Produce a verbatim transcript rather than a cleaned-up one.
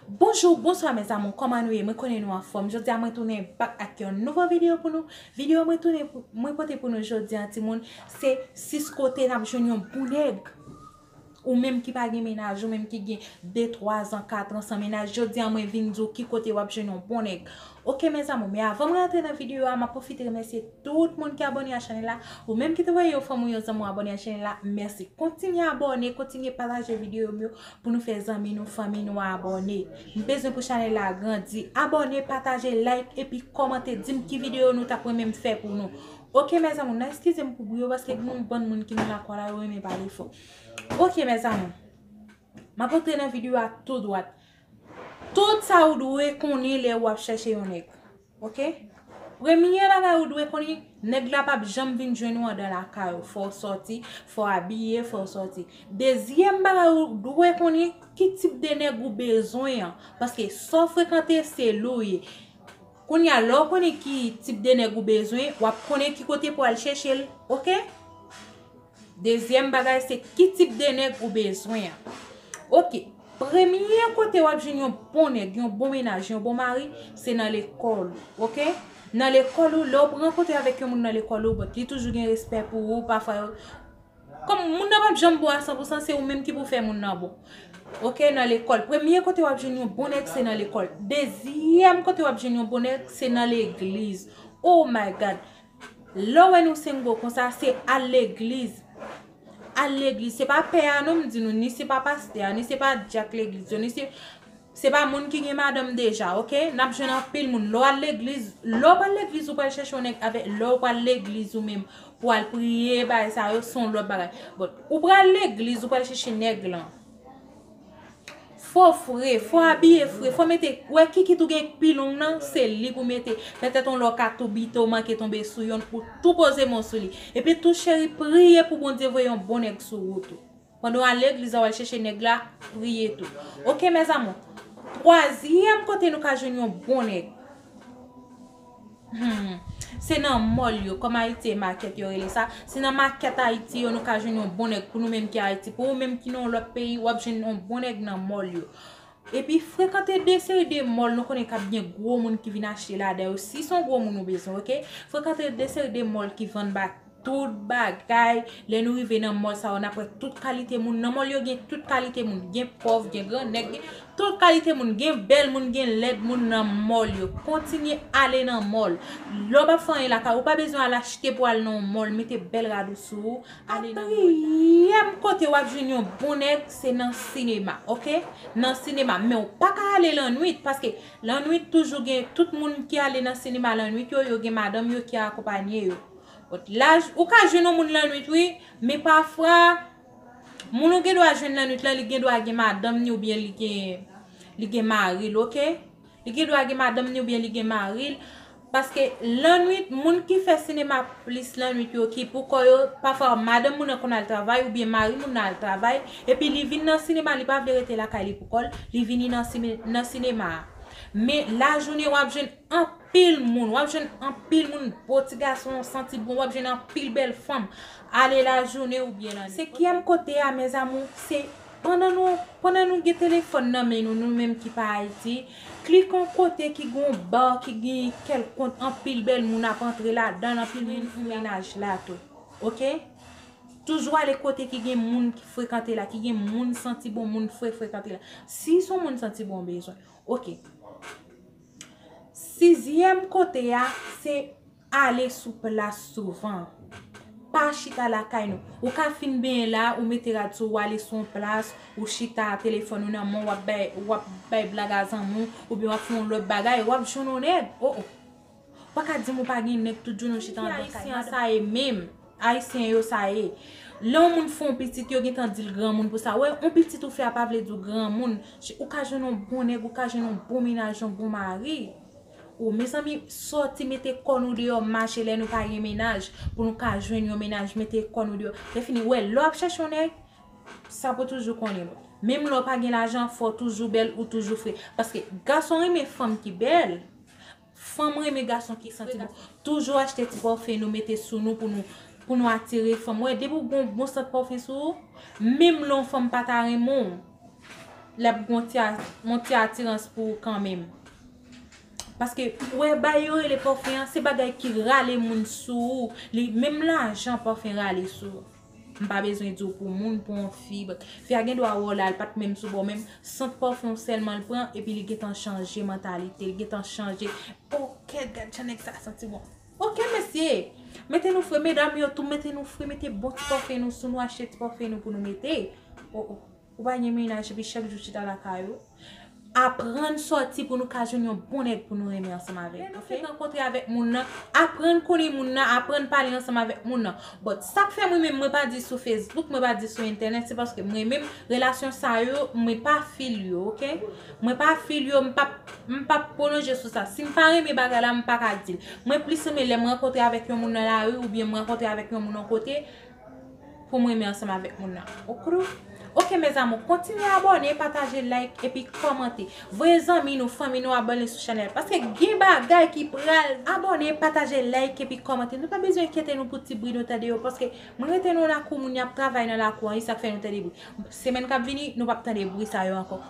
Bonjou, bonswa mes amours, kòman nou ye? Mwen konnen nou anfòm. Jodi a mwen tounen back ak yon nouvo videyo pou nou. Videyo mwen tounen pou, mwen pote pou nou jodi a timoun, se sis kote n ap jwenn yon bon nèg. Ou menm ki pa gen mennaj, ou menm ki gen de, twa zan, kat an san mennaj, jodi a mwen vin di w ki kote w ap jwenn yon bon nèg. Ok mes amours, men avan mwen antre nan videyo a, m ap pwofite remèsye tout moun ki abòne a chanèl la. Ou menm ki te voye yon fanmi w, yon zanmi w abòne a chanèl la, mèsi. Kontinye abòne, kontinye pataje videyo m yo pou nou fè zanmi nou, fanmi nou abòne. M bezwen pou chanèl la grandi. Abòne, pataje, like, epi kòmante, di m ki videyo nou t ap renmen m fè pou nou. Ok mes amours, n a eskize m pou bri yo paske gen yon bann moun ki nan lakwa la, yo renmen pale fò. Ok mes amours, m ap antre nan videyo a tou dwat. Tout sa ou dwe konnen lè w ap chèche yon nèg. Ok? Premye bagay ou dwe konnen, nèg la p ap janm vin jwenn ou anndan lakay ou. Fò w sòti, fò w abiye, fò w sòti. Dezyèm bagay ou dwe konnen, ki tip de nèg ou bezwen an. Paske sa w frekante, se li w ye. Kounye a, lè w konnen ki tip de nèg ou bezwen, w ap konnen ki kote pou w al chèche l. Ok? Dezyèm bagay, se ki tip de nèg ou bezwen an. Ok, premye kote w ap jwenn yon bon nèg, yon bon mennaj, yon bon mari, se nan lekòl ou, ok? Nan lekòl ou, lè w rankontre avèk yon moun nan lekòl ou, bon, li toujou gen respè pou ou, pafwa yo, kòm moun nan p ap janm bon a san pou san, se ou menm ki pou fè moun nan bon. Ok, nan lekòl. Premye kote w ap jwenn yon bon nèg, se nan lekòl. Dezyèm kote w ap jwenn yon bon nèg, se nan legliz. Oh my God! Lè w wè nou single konsa, se al legliz. Al legliz. Se pa pè a non m di nou, ni se pa pastè a, ni se pa dyak legliz yo, ni se, se pa moun ki gen madanm deja, ok? N ap jwenn anpil moun. Lè w al legliz, lè w pral legliz, ou pral chèche yon nèg avèk, lè w pral legliz ou menm, pou al priye, bagay sa yo, se yon lòt bagay. But, ou pral legliz, ou pral chèche nèg lan. Fò w fre, fò w abiye fre, fò w mete, wè kikit ou gen k pi long nan, se li pou w mete. Petèt yon lè w ka tou bite, w manke tonbe sou yonn, ou tou poze men w sou li. Epi tou cheri, priye pou Bondye voye yon bon nèg sou wout ou. Pandan w al legliz la, w al chèche nèg la, priye tou. Ok mes amours. Twazyèm kote nou ka jwenn yon bon nèg. Hmm. Se nan mall yo, kòm Ayiti e makèt yo rele sa. Se nan makèt Ayiti yo nou ka jwenn yon bon nèg pou nou menm ki Ayiti. Pou ou menm ki nan yon lòt peyi, w ap jwenn yon bon nèg nan mall yo. Epi frekante de seri de mall nou konnen k ap gen gwo moun ki vin achte ladan yo. Si se yon gwo moun ou bezwen, ok? Frekante de seri de mall ki vann ba tout bagay. Lè nou rive nan mall sa yo, n ap wè tout kalite moun. Nan mall yo gen tout kalite moun. Gen pòv, gen grannèg, gen tout kalite moun. Gen bèl moun, gen lèd moun nan mall yo. Kontinye ale nan mall. Lè w p ap fè anyen lakay ou, ou pa bezwen al achte pou al nan yon mall. Mete bèl rad ou sou ou, ale nan mall. Katriyèm kote w ap jwenn yon bon nèg, se nan sinema, ok? Nan sinema. Men ou pa ka ale lannwit, paske lannwit toujou gen, tout moun ki ale nan sinema lannwit yo, yo gen madanm yo ki akonpanye yo. But laj, ou ka jwenn yon moun lannwit, wi, men pafwa, moun ou gen dwa jwenn lannwit lan, li gen dwa gen madanm ni oubyen li gen, li gen mari l, ok? Li gen dwa gen madanm ni oubyen li gen mari l. Paske lannwit, moun ki fè sinema plis lannwit yo ki pou kò yo, pafwa madanm moun nan konn al travay oubyen mari moun nan al travay, epi li vin nan sinema, li pa vle rete lakay li pou kò l, li vini nan sime-, nan sinema a. Men lajounen w ap jwenn anpil moun, w ap jwenn anpil moun, bo ti gason, santi bon, w ap jwenn anpil bèl fanm. Ale lajounen oubyen lannwit. Senkyèm kote a, mes amours, se pandan nou, pandan nou gen telefòn nan men nou, nou menm ki pa Ayiti, klik yon kote ki gen yon ba, ki gen kèlkonk anpil bèl moun ap antre ladan l, anpil moun fè mennaj la tou. Ok? Toujou ale kote ki gen moun ki frekante la, ki gen moun santi bon, moun fre frekante la. Si se yon moun santi bon bezwen. Ok. Sizyèm kote a, se ale sou plas souvan. Pa chita lakay nou. Ou ka fin benyen la, ou mete rad sou ou, ale sou yon plas, ou chita, telefòn ou nan men w, w ap bay, w ap bay blag a zanmi w, oubyen w ap fè yon lòt bagay, w ap jwenn yon nèg. Oh, oh. Ou pa ka di m ou pa gen nèg tout jounen w chita anndan kay. Ayisyen sa ye menm. Ayisyen yo sa ye. Lè yon moun fè yon pitit, yo gentan di l granmoun pou sa. Wè, yon pitit ou fè a pa vle di w granmoun. Ou ka jwenn yon bon nèg, ou ka jwenn yon bon mennaj, yon bon mari. O, mezanmi, sòti mete kò nou deyò, mache lè nou pa gen mennaj, pou nou ka jwenn yon mennaj, mete kò nou deyò. Lè fini, wè, lè w ap chèche yon nèg, sa pou toujou konnen. Menm lè w pa gen lajan, fò w toujou bèl, ou toujou fre. Paske gason renmen fanm ki bèl. Fanm renmen gason ki santi bon. Toujou achte ti pòfen nou mete sou nou pou nou, pou nou atire fanm. Wè, depi w gon bon sant pòfen sou ou, menm lè yon fanm pa ta renmen w, l ap gon ti a- yon ti atirans pou ou kanmenm. Paske, ou wè, bagay yo rele pafen an, se bagay ki rale moun sou ou. Li, menm lajan pafen rale sou ou. M pa bezwen di w pou moun, pou yon fi. Fi a gen dwa wè w la, l pa t menm sou bò, menm sant pafen w sèlman l pran, epi li gentan chanje mantalite, li gentan chanje. Ok, gad jan nèg sa santi bon. Ok, mesye, mete nou fre, medam yo tou, mete nou fre, mete bon ti pafen nou sou nou, achte ti pafen nou pou nou mete. Oh, oh. Ou pa gen mennaj epi chak jou chita lakay ou. Aprann sòti pou nou ka jwenn yon bon nèg pou nou renmen ansanm avè l. Lè nou fin rankontre avèk moun nan, aprann konnen moun nan, aprann pale ansanm avèk moun nan. But sa k fè mwen menm, mwen pa di sou Facebook, mwen pa di sou entènèt, se paske mwen menm, relasyon sa yo, mwen pa feel yo, ok? Mwen pa feel yo, m p ap, m p ap pwolonje sou sa. Si m pa renmen bagay la, m pa ka di l. Mwen plis renmen lè m rankontre avèk yon moun nan lari oubyen m rankontre avèk yon moun yon kote, pou m renmen ansanm avèk moun nan. Ok, mes amours, kontinye abòne, pataje, like, epi kòmante. Voye zanmi nou, fanmi nou abòne sou chanèl. Paske gen bagay ki pral abòne, pataje, like, epi kòmante. Nou pa bezwen enkyete nou pou ti bri nou tande yo, paske mwen rete nan lakou moun y ap travay nan lakou an, e sa k fè nou tande bri. Semèn k ap vini, nou p ap tande bri sa yo ankò.